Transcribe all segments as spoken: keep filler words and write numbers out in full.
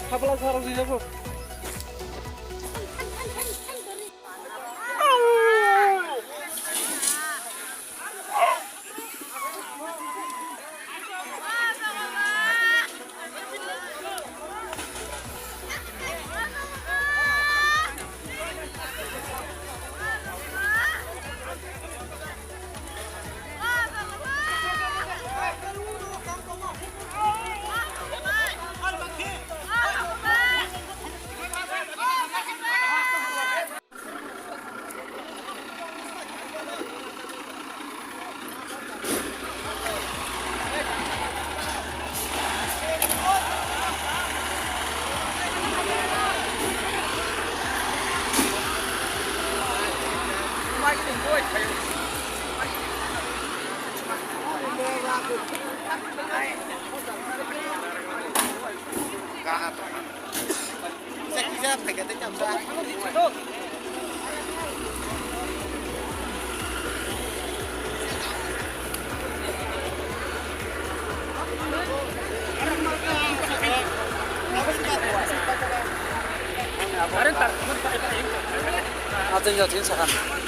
Habla sarok di jabo. Ateng jateng sakha.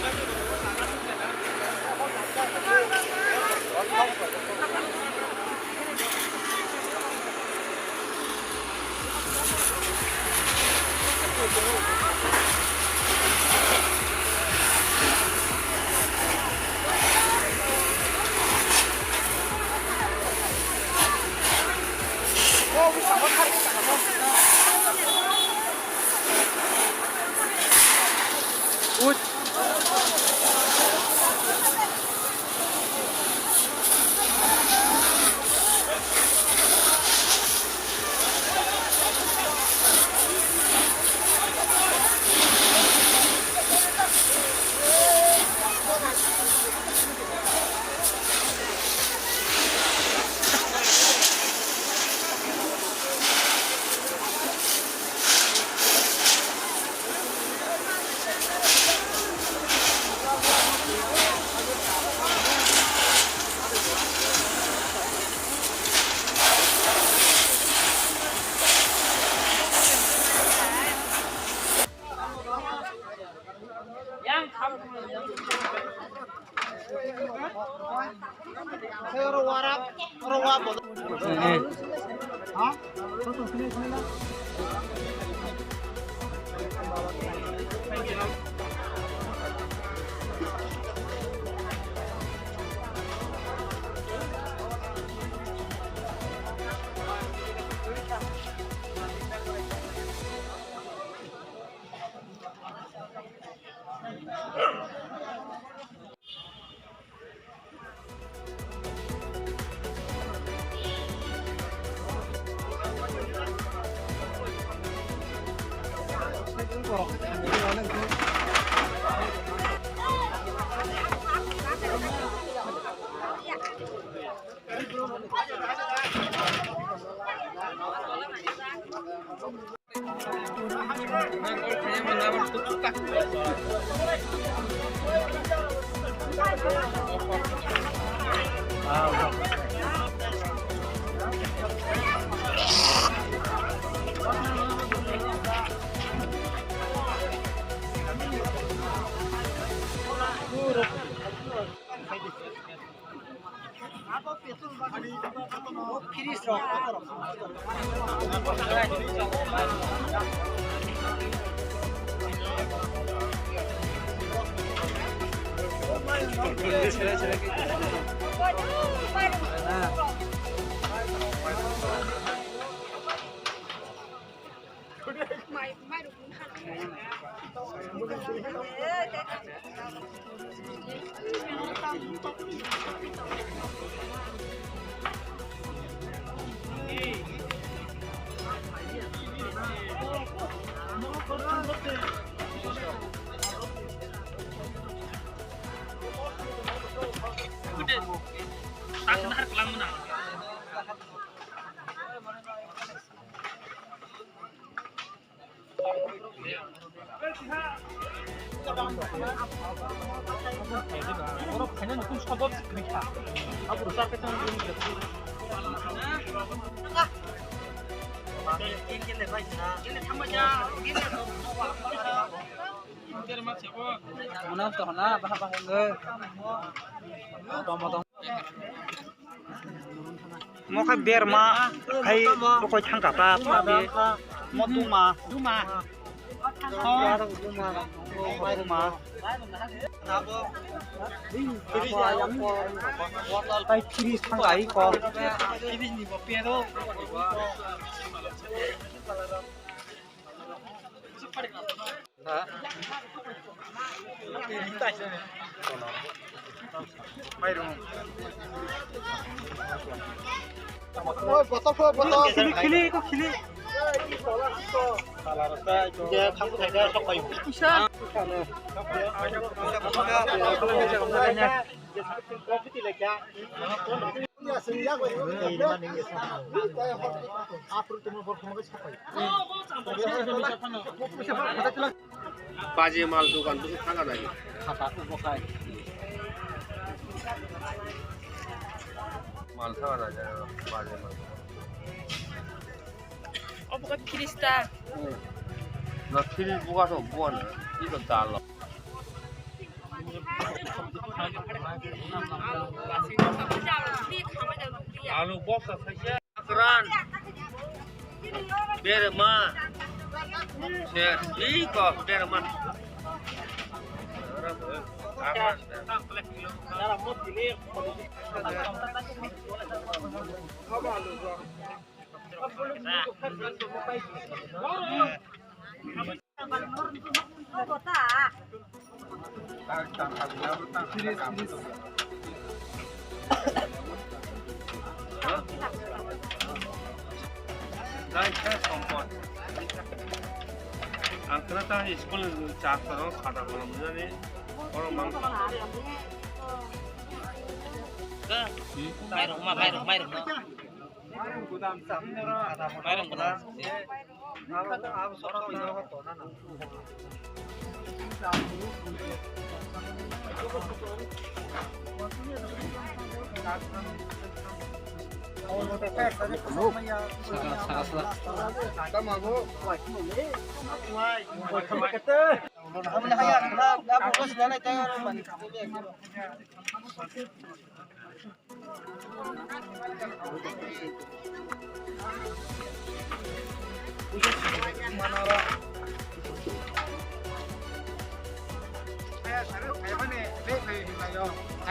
Mano to hona, bah, bah, hengge. Toma, toma. Mo khe berma, khai bokoi thangka ta, pha de. Mo duma. Duma. Duma. Tai fridge thangka iko. Baji mal dogan bwswk thangka nai. Khata ubo khai. Mal thangka nai, baji mal. Obo khe fridge ta. Na fridge buka to buana. Iko dal. Alu bosta saja. Akran. Berma. Ser. Iko berma. Ang kena ta school ni char taro khata kolom jani. Oro mang. Mairung ma, mairung, mairung ma. Mairung gudam.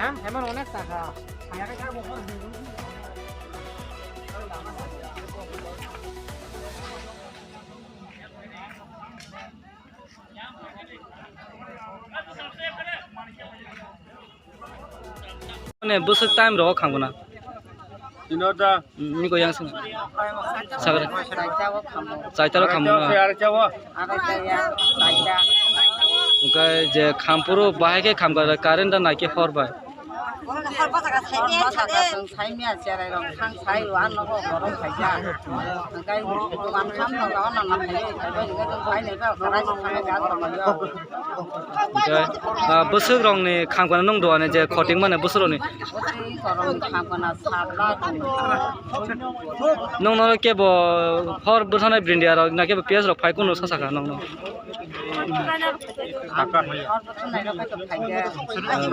Em, emang onek taka. Mane bwswk time rok kham guna. Tino da. Ni ko yang sung. Sagre. Chaita rok kham guna. Chaita rok kham guna. Chaita rok. Hwnkhe je kham phuru bahai khe kham guna, current da nai khe hor bai. Hor bwsaka chwng sai miya cherai rok thang sai o, ang nogo borok khaija. Ang kai dogan kham no, no, no, no, khai bai, khai bai, khai bai, khai bai, khai bai, khai bai, khai bai. Hwnkhe, ah, bwswk rokni kham gana nwng duani je khoting mane bwswk rokni. Bwswk rokni kham gana sat lakh. Nwng no kebo hor bwthanai brindia rok na kebo piyaj rok phai kunu sa saka nwng no.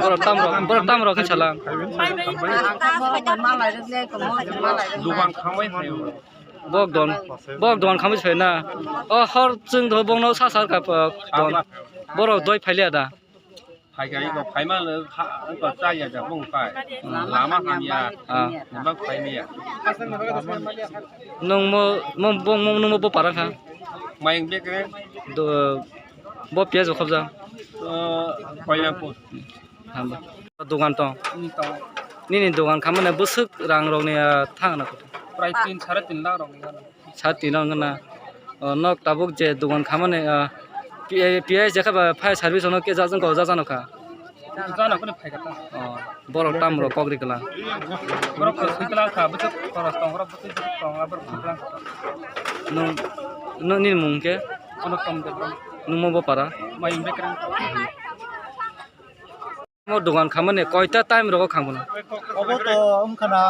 Borok tam rok, borok tam rok khe salam. Dogan khamai phaio. Bok don, bok don khamai sai na. O hor chwng do bok no sa sar ka don. Borok doi phailiya da. Phaikha iko phaima le kha, iko chaya ja bung phai. Lama hamya. Ah. Bak phaimiya. Nwng mo, mo, bo, mo, nwng mo bo para kha? Mayung bekre. Do, bo piyaj khobja. Uh, Koilampur. Hamba. Dogan tong. Ni tong. Nini dogan khamane bwswk rang rokni, ah, thang na? Prai tin, sare tin lakh rokni. Sat tino wngkha na. O, nok tabuk je dogan khamani, ah, P I, P I S je kha ba fire service ono khe jajang kok jajano kha. Jana kuni phaikha ta. Oh, borok tam rok kok rikla. Borok kok rikla kha, bwswk khoros tong, borok bwswk tong, borok rikla kha. Nung, nung nini mung khe? Ano tom de. Nung mo bo para? Mai bekrang. Mo dugan khamani koita time rogo khangbono? Obo to wngkhana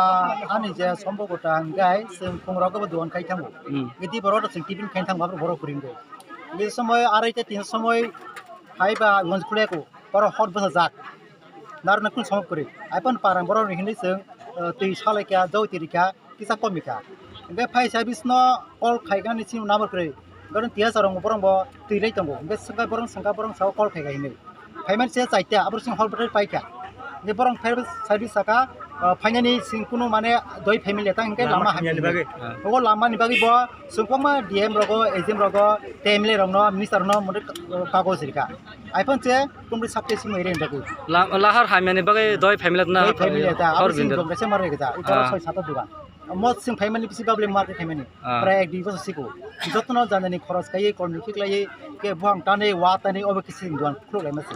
ani je sombo gota hingkai, chwng phungrok bo dugan khai thango. Hmm. Gidi borok to chwng tiffin khai thango, abo borok kuringbo. Gidi somoi arai ta tin somoi haiba gonj khuleko, borok hot bwsa jak. Narwkna kung somok kwrwi. Aipon parang borok ni hinwi chwng, eh, twi salai kha, doi twi rikha, kisa komi kha. Hingke phai service no call khaikani chini number kwrwi. Garo tiya sarong borong bo twi lai tongo. Hingke swngkha borong swngkha borong sao call khaika hinwi. Phaimani se chaita, aboro chwng hor bwtwi paikha. Hingke borong phai service saka, ah, phainani chwng kunu mane doi family ta hingke lama hamya ni bagwi. Ogo lama ni bagwi bo chwng kwbangma D M rogo, A G M rogo, T M L A rokno, minister rokno mode kagoj rikha. Iphone se kumri sakte simi ere bagwi. La-, lahar hamya ni bagwi doi family na doi family ta, hor aboro chwng bindar. Dong kaisa mar rikha. Iparo soi sata dugan. Mo chwng phaimani bisi public market phaimani. Ah. Prai ek dui bosor siko. Jotono janani khoros kaiye, korni khiklaiye, ke buhang tani, wa tani, obo kisi dugan khuluk laima se.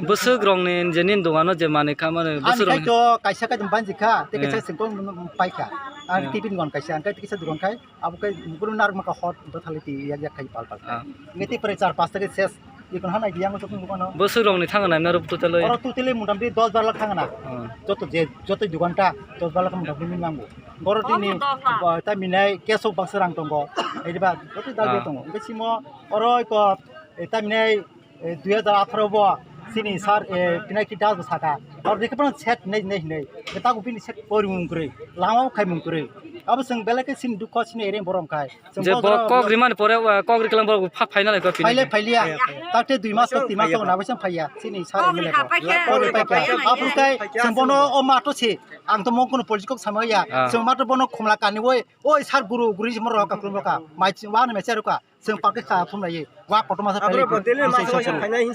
Bwswk rokni je nini dogano je manwi kha mani, ani bwswk rokni khai to kaisa kaisa banji kha, te kaisa sengkong pai kha. Ang tiffin dugan kaisa, ang kaisa dugan khai, abo khai guru nar maka hot bwthali ti yak yak khai pal pal. Ah. Nge ti prai char pas ta ke ses. Ikon hana idea ngo chokni dogano. Bwswk rokni thangna naimna rok totally? Oro totally motamoti dos bar lakh thangna. Ah. Joto je, joto dugan ta dos bar lakh motamoti min nango. Boro tini, ah, ta minai keso baksa rang tongo. Ediba joto dal tongo. Hingke simo oro ko, eh, ta minai, eh, dui hajar atharo bo sini sar, eh, pinaki das bo saka. Oro dekhe pano set nei nei nei. Tago bini set pori mung kwrwi. Lama khai mung kwrwi. Abo chwng belai khe sini dukho sini ere borom khai. Je bo kok rimani pore, uh, kok riklang bo pha-, phaina lai ko pini. Phaile phailia. Takte dui mas tok, tin mas tok na baisang phaiya. Sini sar mile ko. Kok ri phaiya. Abru kai sing bono o mato si. Ang to mong kono political samaya. Ah. Sing mato bono khumla kani woi. Oi sar guru, guru si moro ka khumla ka. Mai wa na mecha ruka. Sing pakte kha thum lai. Wa koto masa phai.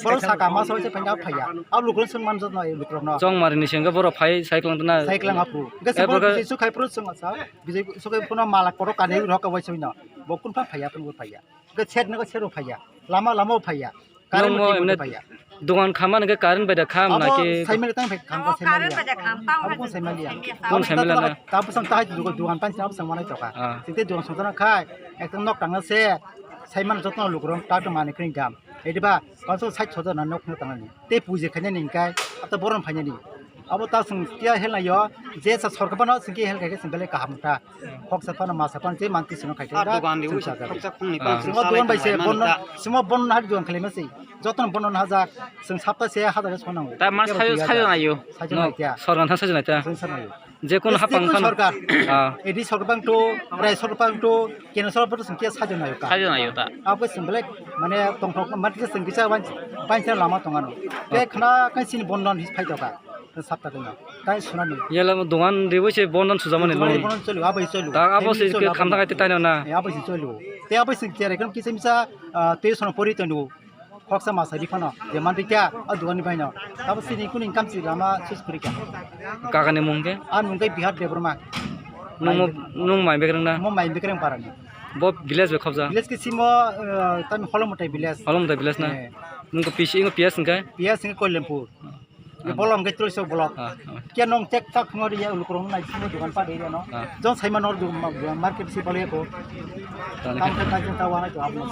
Bono saka masa phai phaiya. Abru guru sing man jot na lukrok no. Chong mari ni sing boro phai cyclone na. Cyclone apru. Gese boro su khai pru sing sa. Bijai soke phone mala korok kani rok ka waisoi no. Bo kun pha phaiya, kun bo phaiya. Ke set no ke sero phaiya. Lama lama phaiya. Current no mo bo emne phaiya. Dugan khama nge current bai da kham na ki? Saimali tang phai kham ko saimali. Abo ko saimali. Kun saimali na? Ta pusang ta dugan pan sa pusang manai toka. Ah. Sinte dugan song tana khai. Ekdom nok tang se. Saiman jotno lukurong ta to mani kring dam. Ediba, kaso sait sodo na nok no tangani. Te puji khaina ni kai, ata boron phaina ni. Abo ta sung kia hel na yo, je sa sorkar bano sung kia hel kai sung bele kaham ta. Khok sa pano ma sa pano je manti sino khai ta. Dugan di sung ui sa sa ga. Khok sa phung ni Ah. Sung dugan bai se bon, sung bon har dugan khale masi. Joton bon na hajak, sung sapta se hajak sonang. Ta mas sajo sajo na yo. Sajo na No, kia. Sorgan tha sajo na ta. Sung sa na yo. Je kono hapang State kan. Sorkar. Ah. Edi sorkar bang to, rai sorkar bang to, keno sorkar bang to sung kia sajo na yo ka. Sajo na yo ta. Abo sung belek, mane tongthok, mane sung kisa ban, ban sa lama tongano. Te khna kan sini bondon his phai toka. Sapta kena. Tai sunani. Yela mo dogan ribo se bondon sujamani Dogan lo. Bondon cholu, abo cholu. Ta abo Family se cholu, ke abo khamta no. Kaite taino na. Eh, abo se cholu. Te abo sung kia ekdom kisa misa, ah, te sono pori tonu. Khoksa masa ri phano, je man rikya, o dugan ni baino. Tabo sini kuni income si lama sus kuri kya. Kaka ni mung ke? An mung ke Bihar Debbarma. Nung mo, nung mai bekreng na? Mo mai bekreng para ni. Bo village be khobja? Village ke simo, eh, tami Holomtai village. Holomtai village na? Eh. Nung ko P C, ingo P S hingke? P S hingke Koilempur. Ah. Ye bolong ke troi so bolok. Ah, ah. Kya nong tek tak ngori ya ulukrong nai simo dugan pa de ya no. Ah. Jong sai manor du ma-, market si bole ko. Tani. Kam ka jong ta wana to amo. Ah,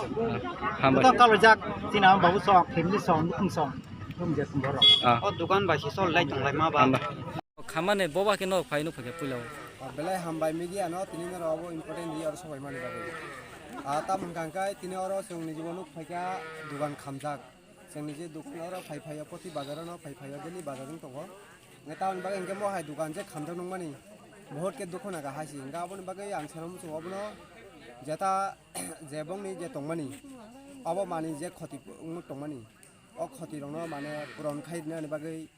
hambai. To kalo jak tina babu sok, family sok, nukum sok. Kum je kum boro. Ah. O dugan bai si sol lai tong lai ma ba. Hambai. Khamane boba ke nok phai nuk phai ke puila. Ah, belai hambai media no tini no abo important di aro sobai mani bagwi. Ah, tam hwnkha hwnkhe tini oro chwng ni jibo nuk phaikha dugan khamjak. Chwng ni je dukan oro phai phaio, poti bazar no phai phaio, daily bazar wng tongo. Hwnkhe tamoni bagwi hwnkhe mo hai dukan je khamjak nukmani, bohot khe dukhu nangkha hai se. Hwnkhe aboni bagwi ang sana muchungo abono jeta je bongni je tongmani, abo manwi je khoti wngwi tongmani, o khoti rokno mane puron khai rwnani bagwi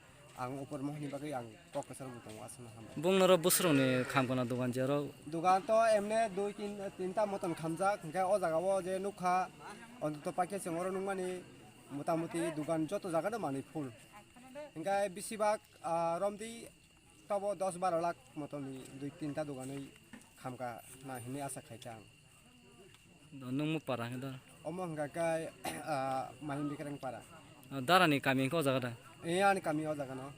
ang upor mohorni bagwi ang kok kwcharo bo tongo, aswkno hambai. Bung norok bwswrwngni khamkana dugan je oro? Dugan to emne dui tin, tinta moton khamjak, hwnkhe o jaga o je nukha, ontoto paikhe chwng oro nukmani, motamuti dugan joto jaga no manwi full. Hwnkhe bisibak, ah, romdi tobo dos baro lakh motonni dui tinta duganwi khamkha na hinwi asa khaikha ang. Nwng mo para hwnkhe da? Omo hwnkha khe, ah, Mahim Bikreng para. Ah, Darani kami hwnkhe o jaga da? Eh, ani kami o jaga no.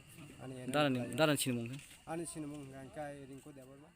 Ani area Darani, no. Darani sinimung khe? Ani sinimung hwnkha khe Rinku Debbarma.